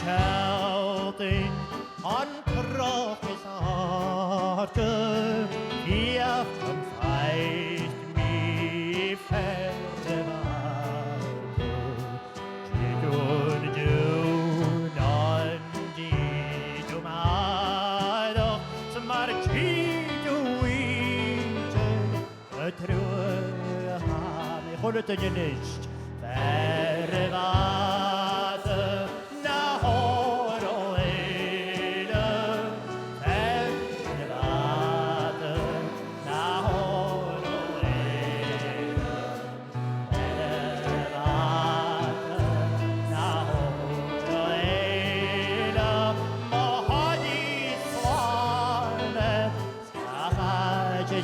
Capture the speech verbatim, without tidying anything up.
Cealdainn an troch is àrda, feuch am faic mi fear a bhàta. Tìgeadh an diugh nan tìgeadh maireach, 's mar tìgeadh ite a' truaghan. A h-uile duine a-nis. Fear a bhàta na h-òrail eile, fear a bhàta na h-òrail eile, fear a bhàta na h-òrail eile, mo thoil slàn, sgath àite